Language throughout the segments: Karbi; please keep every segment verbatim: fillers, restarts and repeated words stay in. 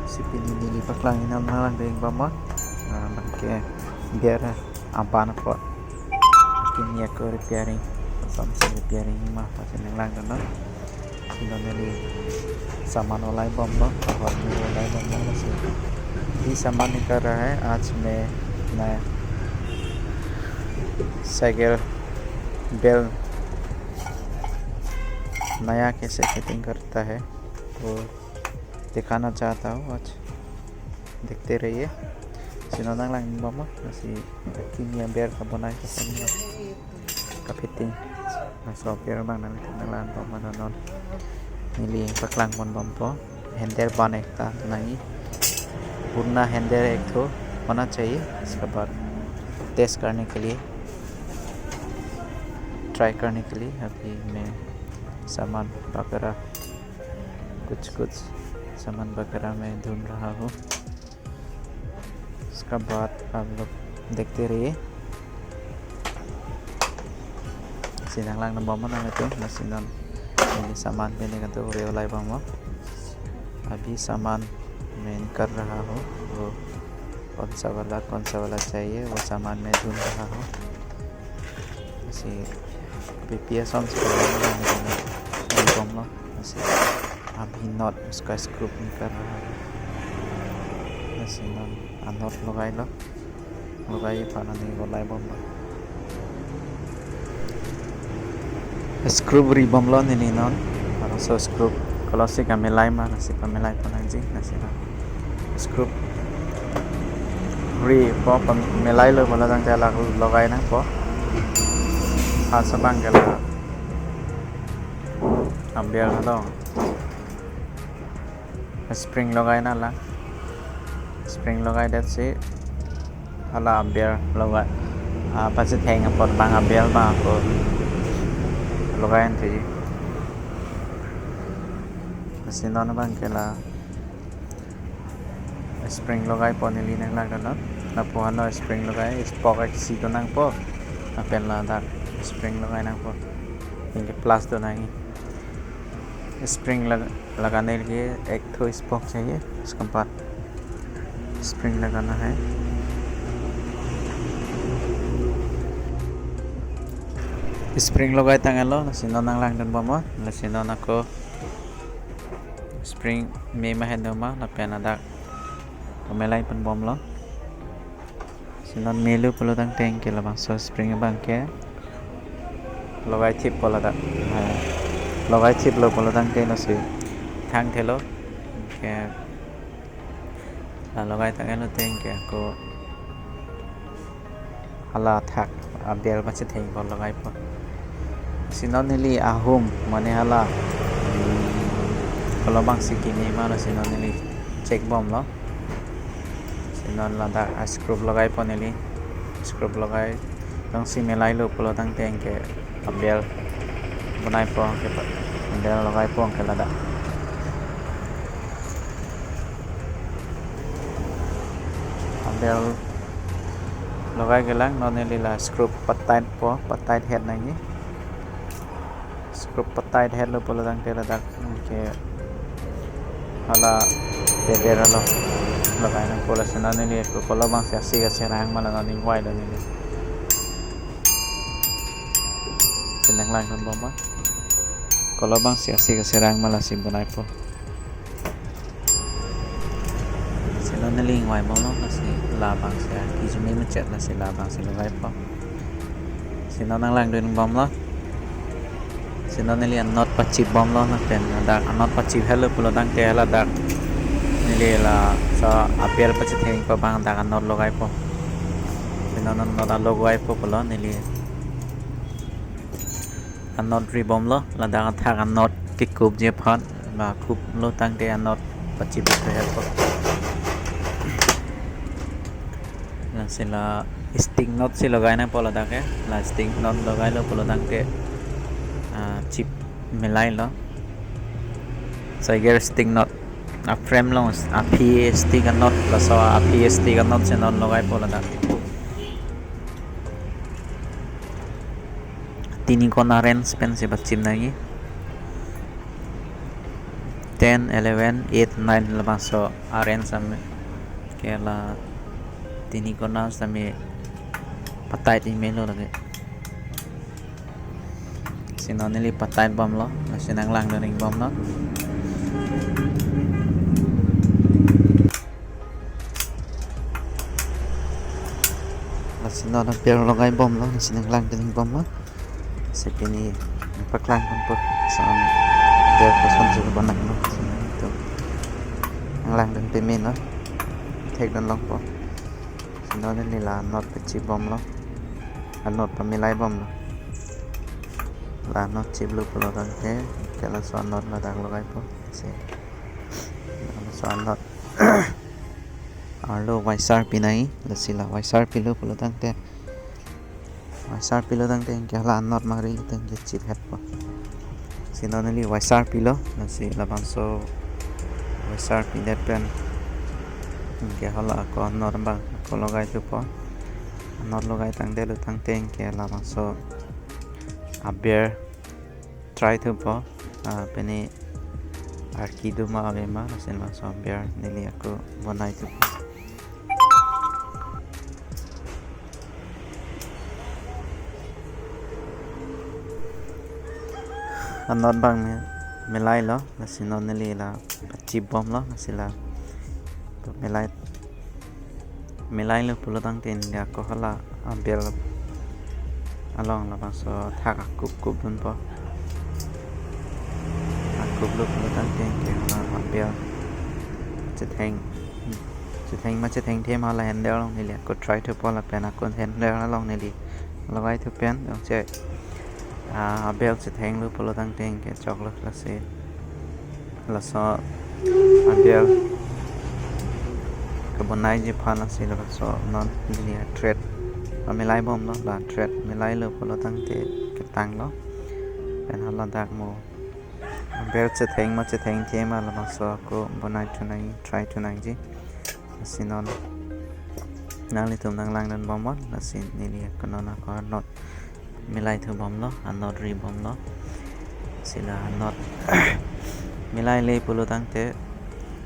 Si pini neli paklang inam nanglang deng bama. Ah, bangke biar aban apot. Kini ako repairing. Asam si repairing ma pasi nanglang dana. Sino neli saman olai bomlo, ahor ni olai bomlo si. ये सामान निकल रहा है, आज मैं नया cycle bell नया कैसे फिटिंग करता है, वो दिखाना चाहता हूँ आज। देखते रहिए। Sino nanglang bama, nasi kini aber kabonai kasam kaphiting. Nasi aber bang nanglang bama non. Neli paklang pon bompo. Handle ban ekta nangji. पूरा handle एक ठो होना चाहिए। इसके बाद टेस्ट करने के लिए, ट्राई करने के लिए अभी मैं सामान वगैरह, कुछ कुछ सामान वगैरह मैं ढूंढ रहा हूँ। उसका बाद आप लोग देखते रहिए। Si nanglang nang bama nang itu, nasi non. Ini saman pini kan tu ore olai bama. अभी सामान मैं निकाल रहा हूँ, वो कौन सा वाला, कौन सा वाला चाहिए, वो सामान मैं ढूंढ रहा हूँ। Si B P S on si bom lo, si अभी नट उसका स्क्रू निकाल रहा है। Nasi non anot logai lo, logai phan neli olai bomlo. Screw ri bomlo neli non. Laso screw kolosi kamelai ma, nasi pamelai pon nangji, nasi non. Screw ri po, pamelai lo pulo tangte la logai nangpo. Asabang ke la aber lo. Spring logai nanglang. Spring logai det si hala aber logai. Ah, pachetheng apot bang aber bang ako logai nanti. Nasi non bangke la spring logai pon neli nanglang dana. Lapu hano spring logai, spoke isi do nangpo. Lapen ladak spring logai nangpo. Anke plus do nangji. Spring लग, लगाने के लिए एक ठो स्पोक चाहिए, उसके बाद स्प्रिंग लगाना है। Spring logai tanglo, nasi non nanglang dun bomlo, nasi non ako spring me ma hen do ma, lapen ladak pamelai pon bomlo. Si non melo pulo tangte anke labangso spring bangke logai thip pulo ta. Eh, logai thip lo pulo tangte nasi thangthelo. Anke la logai tanglo te anke ako hala athak aber pachetheng pon logaipo. Si non neli ahum mane hala, hmm, kolo bangsi kimi ma lo si non neli check bomlo. Si non ladak a screw logai pon neli. Screw logai tangsi melai lo pulo tangte anke aber bonai po anke pa, aber logai po anke ladak. Aber logai kelang, non neli la screw patight po, patight het nangji. Screw patight het lo pulo tangte ladak anke hala teder lo logai nangpo, lasi non neli ako kolo bangsi asi kaserang ma la non neli wai lo neli. Si nanglang dun bomlo. Kolo bangsi asi kaserang ma lasi bonai po. Si non neli ingvai bomlo, lasi labangsi akijumi mechet, lasi labangsi logaipo. Si non nanglang dun bomlo. Si non neli anot pachip bomlo, lapen ladak anot pachip helo pulo tangte ladak neli laso aber pachetheng pa bang dak anot logaipo. Si non anot alogaipo pulo neli anot ri bomlo, ladak athak anot kekup ji aphan, ba kup lo tangte anot pachip pehepo. Lasi la stick nut si logai nangpo ladak ke, la stick nut logai lo pulo tangte, ah, chip melai lo. Cycle stick nut, a frame along aphi stick anut, laso aphi stick anut si non logaipo ladak. Tini kona wrench pensi pachip nangji. ten, eleven, eight, nine labangso a-range sitame ke la tini kona sitame patai ti melo lagi. Si non neli patai bomlo, lasi nanglangdun bomlo. Lasi non a-bear logai bomlo, lasi nanglangdun bomlo. Si pini paklang bompo, son a-bear koson si bonai lo, si non to nanglangdun pemelo, thekdun longpo. Si non neli la nut pachip bomlo, a-nut pamelai bomlo. La nut chiplo pulo tangte, ke laso a-nut ladak logaipo. Si laso a-nut arlo waisar pinai, lasi la waisar pilo pulo tangte, waisar pilo tangte anke hala a-nut mari lo tangte chiphetpo. Si non neli waisar pilo, lasi labangso waisar pidet pen anke hala ako a-nut abang ako logai thupo. A-nut logai tangdet lo tangte anke labangso a-bear try thupo, ah, pini arki do ma ave ma, lasi labangso a-bear neli ako bonai thupo. A-nut abang me, melai lo, lasi non neli la pachip bomlo, lasi la melai, melai lo pulo tangte ako hala a-bear along labangso thak akup kupdunpo. Akuplo pulo tangte anke hala a-bear chetheng, chetheng ma chethengthe ma la handle along neli ako try thupo lapen ako handle along neli logai thu pen jongsi, ah, a-bear chethenglo pulo tangte anke choklo, lasi laso a-bear kabonaiji aphan lasi laso non neli a-thread pamelai bomlo, la thread melailo pulo tangte ketanglo. Pen haladak mo a-bear chetheng ma chethengthe ma labangso ako bonai thunang, try thunangji. Lasi non nanglitum nanglangdun bomnon, lasi neli ako non ako a-nut melai thu bomlo, a-nut ri bomlo. Si la a-nut melaile pulo tangte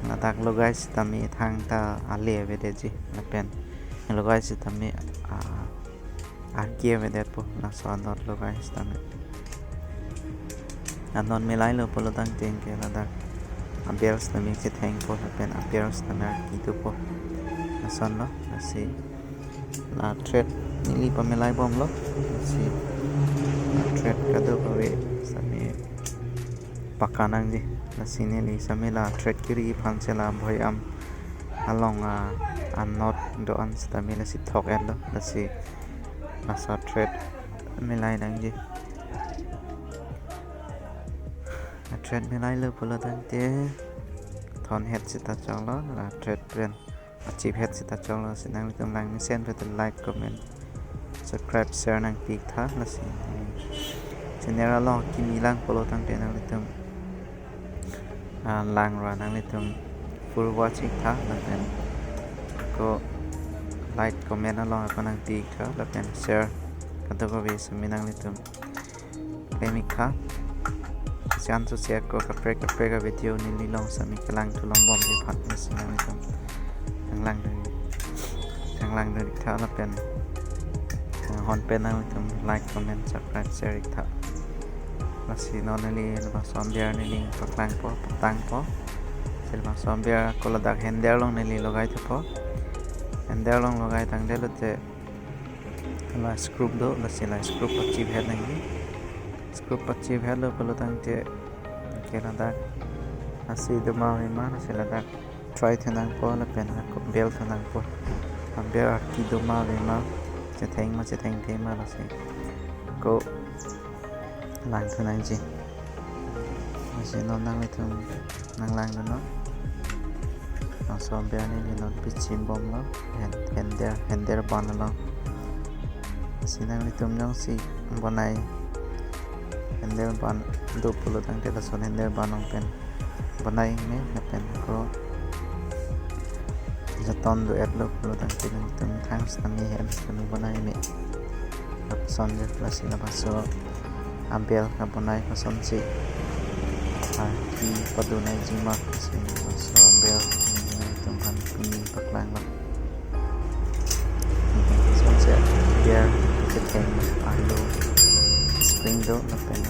ladak logai sitame thangta ale avedetji lapen logai sitame, ah, arki avedetpo laso a-nut logai sitame. A-nut melailo pulo tangte anke ladak a-bear sitame chethengpo lapen a-bear sitame arki dopo. Lasonlo, lasi la thread neli pamelai bomlo. Lasi la thread kadokave sitame paka nangji. Lasi neli sitame la thread kiri aphan si la boyam along a, a-nut do-an sitame lasi thok-etlo. Lasi laso thread melai nangji. A-thread melailo pulo tangte thon het sita choklo, la thread pen achip het sita choklo. Si nanglitum lang mesen pen like, comment, subscribe, share nangpi tha. Lasi channel along kimi lang pulo tangte nanglitum, ah, lang ra nanglitum full watch ik tha lapen ako like comment along ako nangpi tha lapen share kadokave sitame nanglitum pemik tha. Chan so share ko kaprek kaprek a-video neli along sitame kelang thu long bomji aphan, lasi nanglitum nanglangdun, nanglangdun ik tha lapen, ah, hon pen nanglitum like, comment, subscribe, share ik tha. Lasi non neli labangso a-bear neli paklangpo, patangpo. Si labangso a-bear ako ladak handle along neli logai thupo. Handle along logai tangdet lote la screw do, lasi la screw pachiphet nangji. Screw pachiphetlo pulo tangte anke ladak asi do ma ave ma, lasi ladak try thu nangpo lapen ako belt thu nangpo. A-bear arki do ma ave ma, chetheng ma chethengthe ma, lasi ako lang thu nangji. Lasi non nanglitum nanglangdunnon. Laso a-bear neli non pachip bomlo, hand-, handle, handle band along. Lasi nanglitum jongsi bonai handle band do pulo tangte lason handle band along pen bonai me, lapen ako jaton do-etlo pulo tangte nanglitum thang sitame hem sitame bonai me. Lapuson je, lasi labangso a-bear kabonai kosonsi arki padonai jima, lasi laso bell nelitum aphan pini paklanglo. Lasonsi pier ketheng arlo spring do lapen,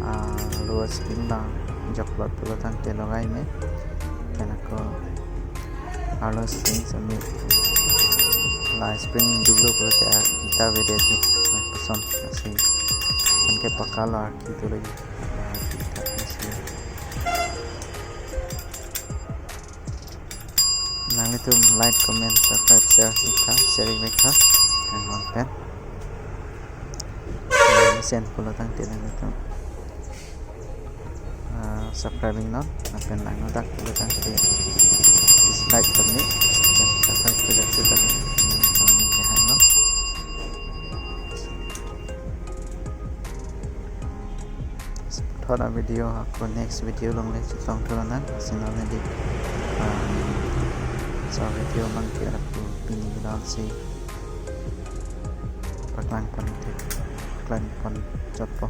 ah, arlo spring abang jokplot pulo tangte logai me. Lapen ako arlo spring semi la spring dolo pulote arki ta avedet, lapuson lasi anke pakka lo, arki dolo, arki ta lasi. Nanglitum like, comment, subscribe, share iktha, share iktha. Hang on pen. Mesen pulo tangte nanglitum, ah, subscribing non, lapen langno dak pulo tangte dislike kami, lapen subscribe pulo tangte kami, kami kehang non. Thot avideo ako next video along le chetongthu lonang, lasi non neli, ah, laso video abangke lapu pini alongsi paklang pon te, paklang pon chotpo.